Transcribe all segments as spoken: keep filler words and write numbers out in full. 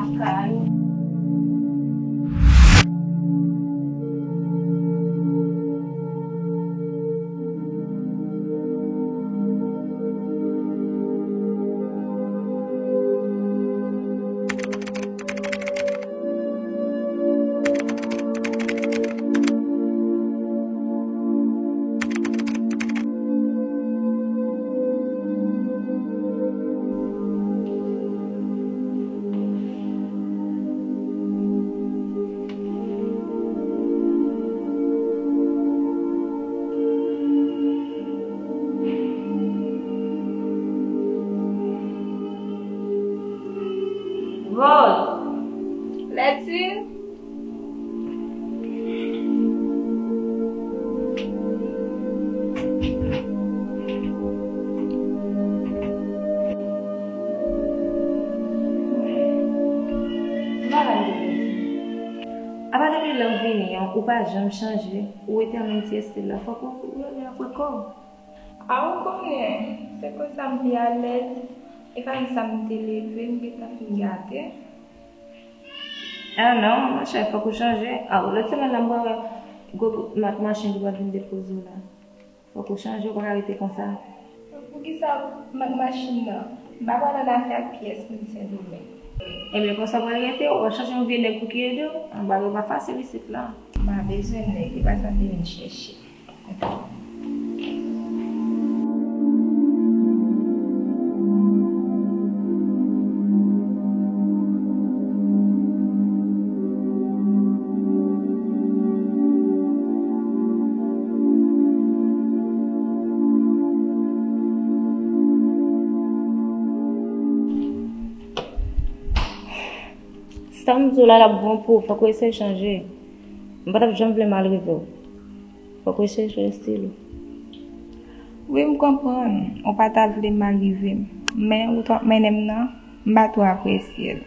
Kay. Rod! Lèti! Apa depi lè w vini an, ou pa janm chanje, ou etènèl ti Estela, fòk ou, ou rele apre kò w. A, ou konnen, se konsa m pi alèz. E pa sa m te leve, m gentan fin gate. A non, monchè, fòk ou chanje. A, lòt semèn la, m pral wè gwo mak machin ki pral vin depoze w la. Fòk ou chanje, ou pa ka rete konsa. Poukisa mak machin nan? M pa pral nan afè ak pyès moun Sendomeng. Ebyen, konsa w pral rete, ou pral chèche yon vye nèg pou ki ede w. Bagay yo pa fasil isit la. M pa bezwen nèg, e pa sa m te vin chèche. Sa m di w la, l ap bon pou ou, fòk ou eseye chanje. M pa t ap janm vle mal rive w. Fòk ou eseye chanje estil ou. Wi, m konprann ou pa ta vle mal rive m, men wout w ap mennen m nan, m pa twò apresye l.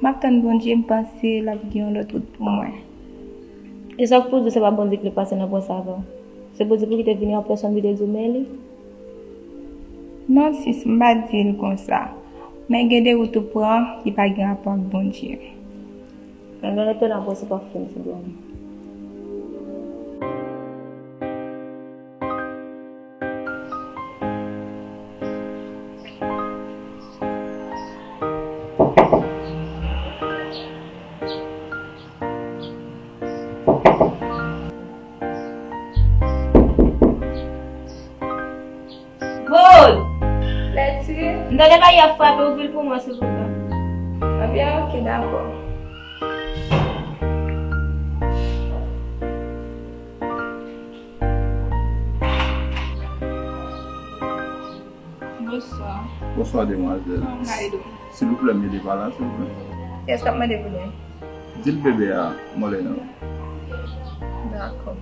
M ap tann Bondye, m panse l ap gen yon lòt wout pou mwen. E sa k pou di se pa Bondye ki te pase nan pwen sa avè w? Se Bondye pou ki te vini an pèsòn pou te di w men li? Non, sis, m pa di l konsa. Men gen de wout ou pran ki pa gen rapò ak Bondye. Men gen lè tèlman pwosè pa fin ti dwòm. Gold! Lèti? M tande bagay ap frape, ouvri l pou mwen, silvouplè. Ebyen, oke, dakò. Bonswa. Bonswa, demwazèl. Kòman w ka ede w? Silvouplè, m ede pa la, silvouplè. Kiyès k ap mande pou li? Di l bebe a, Moleno. Dakò.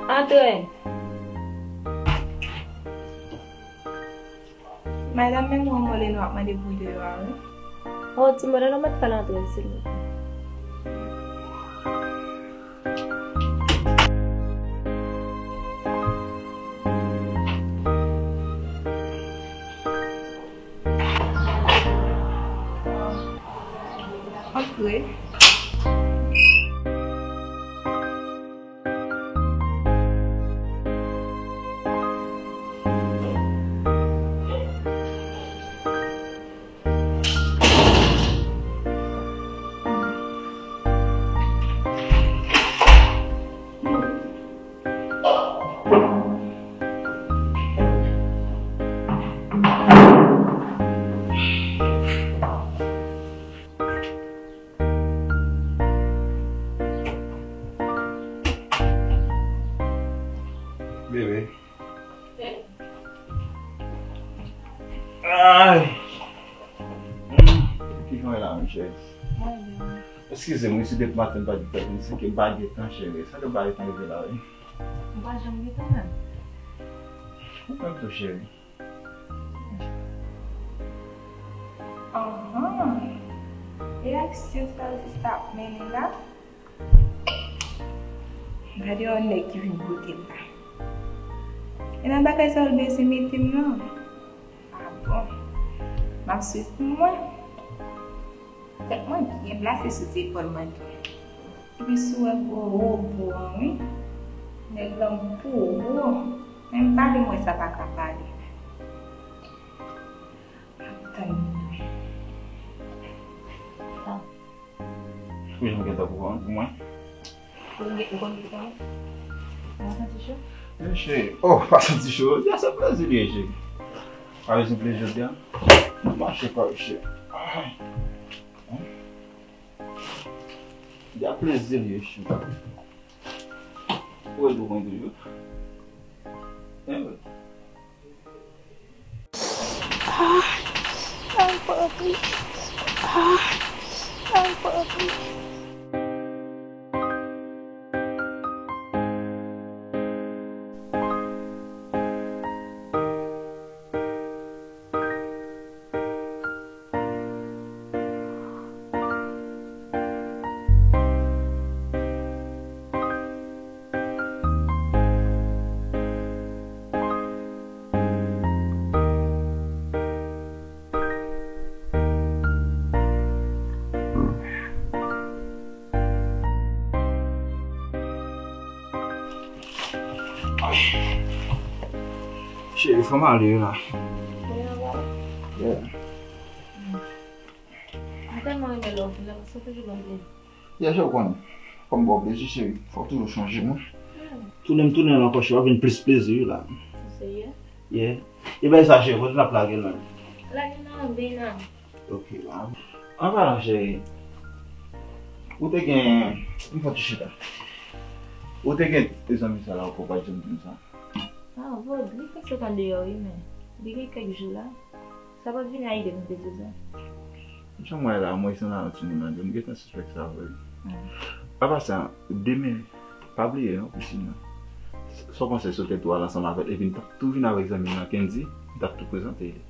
Antre. Madanm, men gwo Moleno ap mande pou deyò a, wi. O, ti Moleno, mèt fè l antre, silvouplè. Antre. Bebe. Ay! Ki jan w ye la, menm cheri? Mwen byen. Eskize m, wi, si depi maten m pa di tèt mwen, se ke m pa gen tan, cheri. Sa ke m pa gen tan rive la, wi? M pa janm gen tan menm. Ou menm tou, cheri. Anhan. E aksyon sa sista ap mennen la? Gade yon nèg ki vin kote m la. E nan bagay sa yo l bezwen mete m nan. A bon. M ap swiv pou mwen. Tèt mwen byen plase sou zepòl mwen tou. Epi si w wè gwo wobo an, wi. Nèg lan gwo gwo. Menm pale m wè sa pa ka pale. M ap tann li. Wi, m gentan pran pou mwen. Ou gen, ou konn ki sa? Ou santi cho? Wi, cheri. Oh, pa santi cho. Jodi a se plezi li ye, cheri. Pa bezwen plezi jodi a. M ap mache kò, cheri. Ay. Jodi a plezi li ye, cheri. Ou wè dou mwen toujou. Hein? Ah, ay, papi. Ah, ay, papi. Cheri, fò m ale la. Yeah. M tèlman renmen lè w vin la, paske w toujou ban m plezi. Yeah, cheri, ou konnen. Fò m ba w plezi, cheri. Fò w toujou sonje mwen. Hmm. Tounen m tounen la ankò, cheri, w ap vin plis plezi, wi, la. Ou serye? Yeah. E bay sa, cheri, kote n ap lage l menm? Lage nan, vin nan. Ok, la. An palan, cheri, ou te gen, m fè ti chita. Ou te gen zanmi sa la, ou pa janm di m sa. Ah, Vod, li fèk sot andeyò, wi, men li gen kèk jou la. Sa pa t vini a ide m te di w sa. Jan m wè la, mwen se nan yon timoun nan, m gentan sispèk sa vre. Hmm. Apa sa, demen, pa bliye non, pisin nan. Sa w panse sou tèt ou al ansanm avè l, epi m t ap tou vin avèk zanmi m nan, Kendy, m t ap tou prezante li.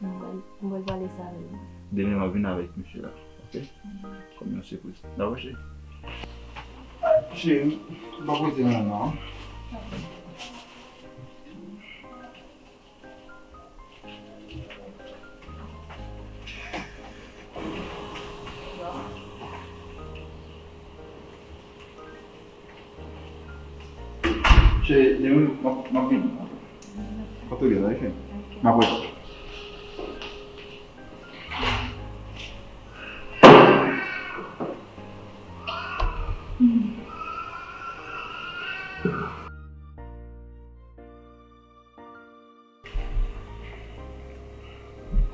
Mwen, mwen pale sa avè l. Demen, m ap vin avèk misye la, ok? Kòm yon sipriz. Dakò, cheri? Cheri, m p ap rete nan non. Cheri, demen m ap, m ap vini. Kote w ye la, wi, cheri? M ap rete.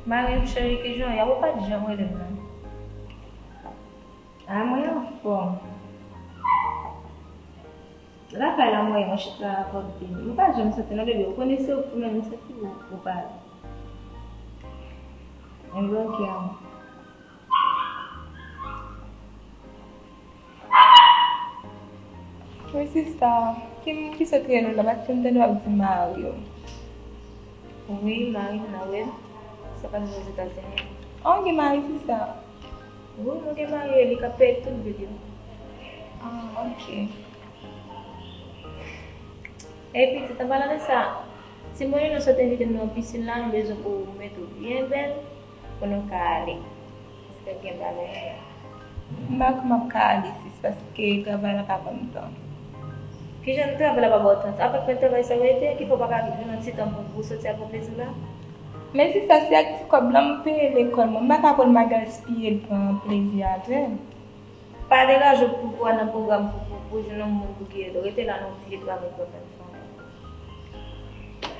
Mari m cheri, kijan w ye? Ou pa t janm rele m non. A, mwen anfòm. Lakay la mwen ye, mwen chita la, Vod vini. Mwen pa janm santi non, bebe, ou konnen se ou ki menm, m santi ou, ou pa la. Mwen bloke a mwen. Wi, sista, ki, ki sot rele w la, paske m tande w ap di mari w. Wi, mari m nan wè m. Sa pa nou Ozetazini. An, w gen mari, sista? Wi, mwen gen mari, e li k ap peye tout bil yo. Ah, ok. Epi, pitit, an palan de sa, timoun yo sot envite m nan yon pisin la, nou bezwen pou w mete w byen bèl, pou nou ka ale. Paske gen bagay. M pa kwè m ap ka ale, sis, paske travay la pa ban m tan. Kijan travay la pa ba w tan? Avèk men travay sa yo ete, ki fè w pa ka jwenn yon ti tan pou, pou w soti al pran plezi la? Men sista, se ak ti kòb la m peye lekòl mwen. M pa ka pran l m a gaspiye l pran plezi avè l. Pa degaje w pou, pou al nan pwogram pou, pou, pou jwenn yon moun pou ki ede w. Rete la nan vye travay pwogram fanmi.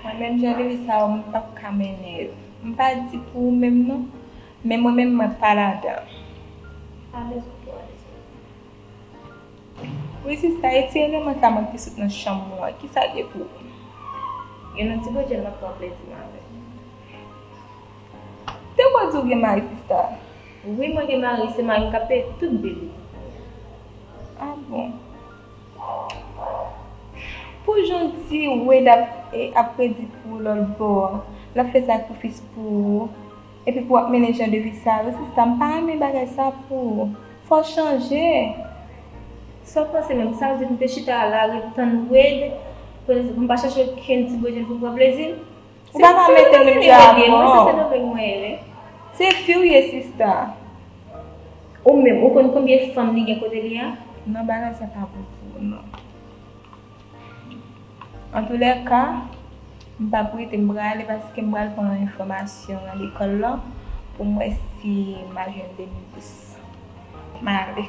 Mwen menm jan de vi sa yo, m p ap ka mennen l. M pa di pou ou menm non, men mwen menm mwen pa ladan. Alèz pou ou, alèz. Wi sista, e ti eleman sa mwen ki sot nan chanm ou an, kisa l ye pou ou? Gen yon ti bondye m ap pran plezi m avè l. Te kwè di w gen mari, sista? Wi, mwen gen mari, se mari m k ap peye tout bil li. A bon? Pou jan w di Wade ap, e, ap redi pou ou lòt bò a, l ap fè sakrifis pou ou, epi pou w ap mennen jan de vi sa yo, sista, m pa renmen bagay sa pou ou. Fò w chanje. Sa w panse menm? Sa vle di pou m te chita a lari tann Wade Pou m pa chache okenn ti bojèn pou m pran plezi l. Ou pa ka mete menm jan avè mwen, se Sendomeng mwen ye, wi. Se fi w ye, sista. Ou menm, ou konn konbyen fanm li gen kote li a? Non, bagay sa pa bon pou ou, non. Antoulèka, m p ap rete, m prale paske m pral pran enfòmasyon nan lekòl lan pou m wè si m a jwenn de mil plis. M ale.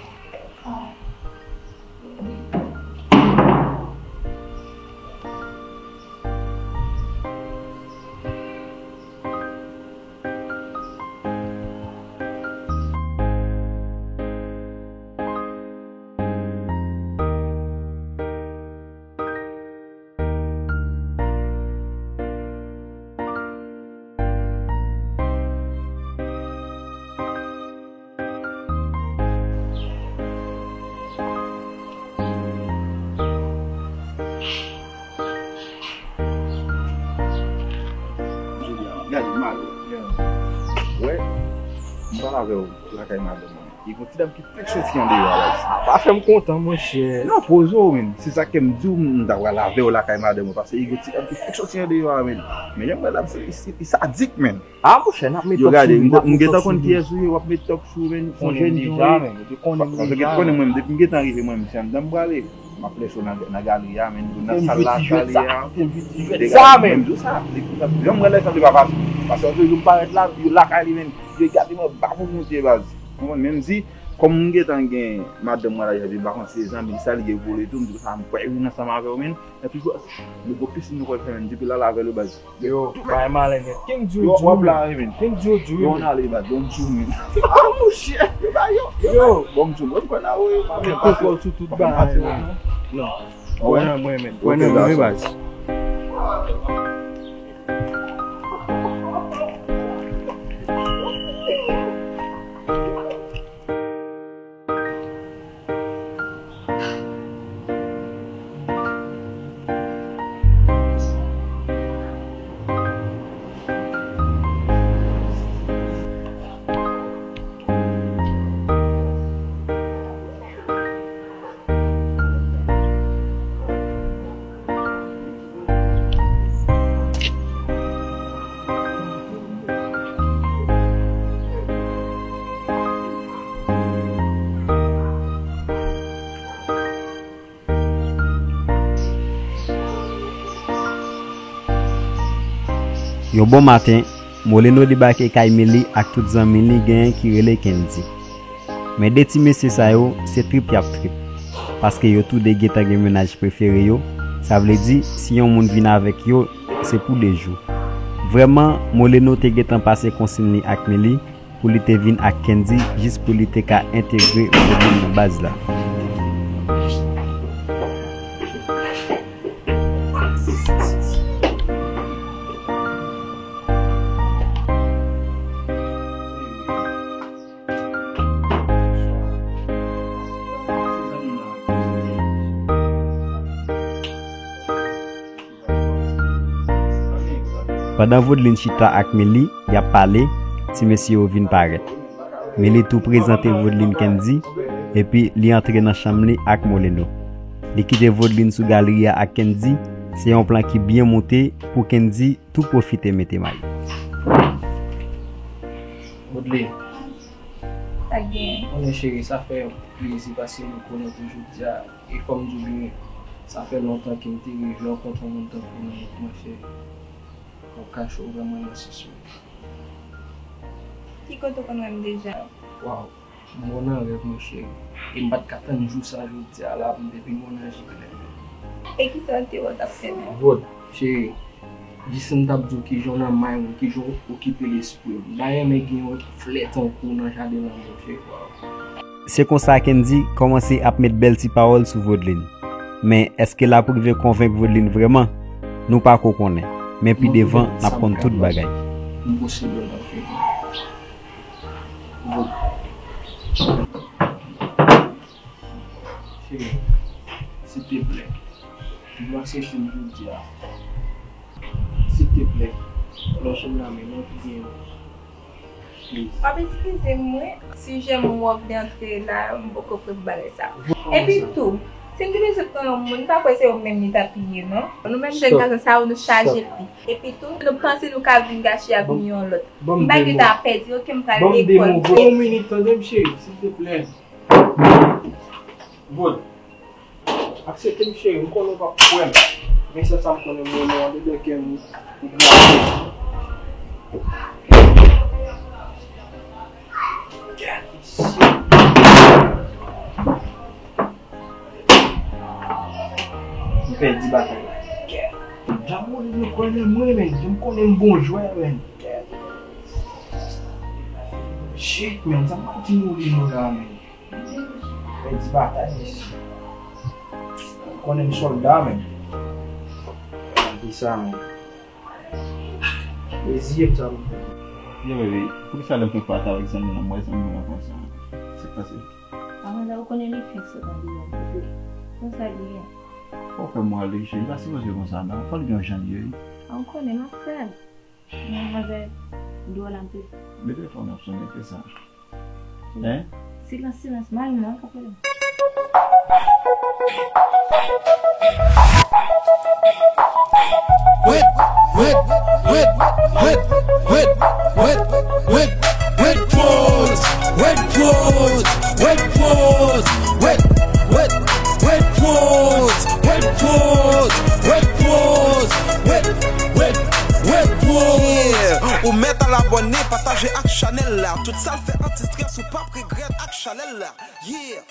Gade, m ale. Wè, m pral avè w lakay madanm mwen. E gon ti dam ki fèk soti andeyò a la. Pa fè m kontan, monchè. Non, poze w, men. Se sa ke m di w, m ta pral avè w lakay madanm mwen. Paske e gon ti dam ki fèk soti andeyò a, men. Men jan m wè l ap, se, se, se sadik, men. Ah, monchè, n ap met tòk sou li, n ap met tòk sou li. Yo, gade, m gentan konn kiyès ou ye, w ap met tòk sou, men. Ou konn jen jan, men. Yo konnen m deja, men. Yo konnen mwen, depi m gentan rive, mwen, m se anndan m prale. M ap lèse w nan, nan galri a, men, nan sal la, galri a. Depi m jwenn sa, men. Menm jou sa, depi sa, jan m wè lè sa, li pa fasil. Paske yon jou m parèt la, yo lakay li, men, yo gade mwen, ba pou monte, baz. Konprann, men m di, kòm m gentan gen madanm mwen la, epi m pa konn se zanmi sa li ye vole tou, m di, sa m kwè vin ansanm avè w, men. Epi, men, gon pisin nou kwè fè, men, depi l al avè l, baz. Yo, bay malè nèt. Ken di w di w menm? Ken di w di w menm? Yo, n ale, baz, bon jou, men. Ah, monchè, yo ba yo, yo ba yo. Bon jou, mwen kwè nan ou, wi. Mwen kwè sou tout bagay, men. Non. Kwè nan mwen, men. Kwè nan mwen, wi, baz. Yon bon maten, Moleno debake kay Meli ak tout zanmi li genyen ki rele Kendy. Men de ti mesye sa yo, se trip y ap trip. Paske yo toude gentan gen mennaj prefere yo, sa vle di, si yon moun vin avèk yo, se pou de jou. Vrèman, Moleno te gentan pase konsiy li ak Meli pou li te vin ak Kendy jis pou li te ka entegre Vodeline nan baz la. Pandan Vodeline chita ak Meli, y ap pale, ti mesye yo vin parèt. Meli tou prezante Vodeline Kendy, epi li antre nan chanm li ak Moleno. Li kite Vodeline sou galri a ak Kendy, se yon plan ki byen moute pou Kendy tou pwofite mete may. Vodeline. Sa k genyen? Konnen cheri, sa fè plezi pase nou konnen pou jodi a. E fò m di w byen, sa fè lontan ke m te reve rankontre yon moun tankou w nan mond mwen, cheri. Ou kache w vrèman nan sans mwen. Ki kote w konn wè m deja? Waw, m wè w nan rèv mwen, cheri. E m pa t ka tann jou sa jodi a la pou m te vin wè w nan je klè. E kisa w te wè w t ap fè menm? Vòt, cheri, jis m t ap di w kijan w nan may mwen, kijan w okipe lespri m. M ta renmen gen yon flè tankou w nan jaden lanmou m, cheri, waw. Se konsa Kendy kòmanse ap met bèl ti pawòl sou Vodeline. Men èske l ap rive konvenk Vodeline vrèman? Nou pako konnen. Men pi devan, n ap konn tout bagay. M posede w nan figi. Vòt. Cheri, silteplè, m pase sou m jodi a. Silteplè, lòchenn nan men mwen ki gen yo. Please. W ap eskize m, wi, si jèm ou w ap vle antre la, m poko prè pou bagay sa. Epi tou, Si m te bezwen pran yon moun, m pa kwè se ou menm li t ap ye, non. Nou menm jèn gason sa yo, nou chaje pi. Epi tou, nou panse nou ka vin gache ak yon lòt. M pa gen tan ap pèdi, oke, m pral lekòl. Ban m de mo, bro. Yon minit, tande m, cheri, silteplè. Bon. Aksepte m, cheri, m konnen w p ap kwè m. Men sèl sa m konnen, m renmen w andedan kè m, ou blase. Gad mesye. M pèdi batay la. Djamoli nou kwè nan mwen, men. M konnen m bon jwè, men. Shit, men. Sa m ap di nou li nou la, men. Pèdi batay, mesye. M konnen m sòlda, men. Gade sa, men. Plezi, m sa m fè. Yo, bebe, poukisa lè m fè pati avèk zanmi lan, m wè zanmi lan konsa? Sa k pase? Amanda, ou konnen li fenk sot andeyò, bebe. Konsa li ye. Fò w fè m rale, cheri, li pa sipoze konsa, non. Fò l gen yon jan l ye, wi. A, ou konnen, m ap fè l. Men manzè dwòl anpil. Bebe, fò n ap sonnen, fè sa. Hein? Silans, silans, mari mwen, an ka pale. Wet, wet, wet, wet, wet, wet, wet, wet, wet, wet, pause, wet, pause, wet, pause, wet, wet, wet, pause, wet, pause, wet, pause, wet, wet, wet, pause. Yeah. Ou mèt al abòne, pataje ak chanèl la. Tout sa l fè anti-strès, ou p ap regrèt ak chanèl la. Yeah.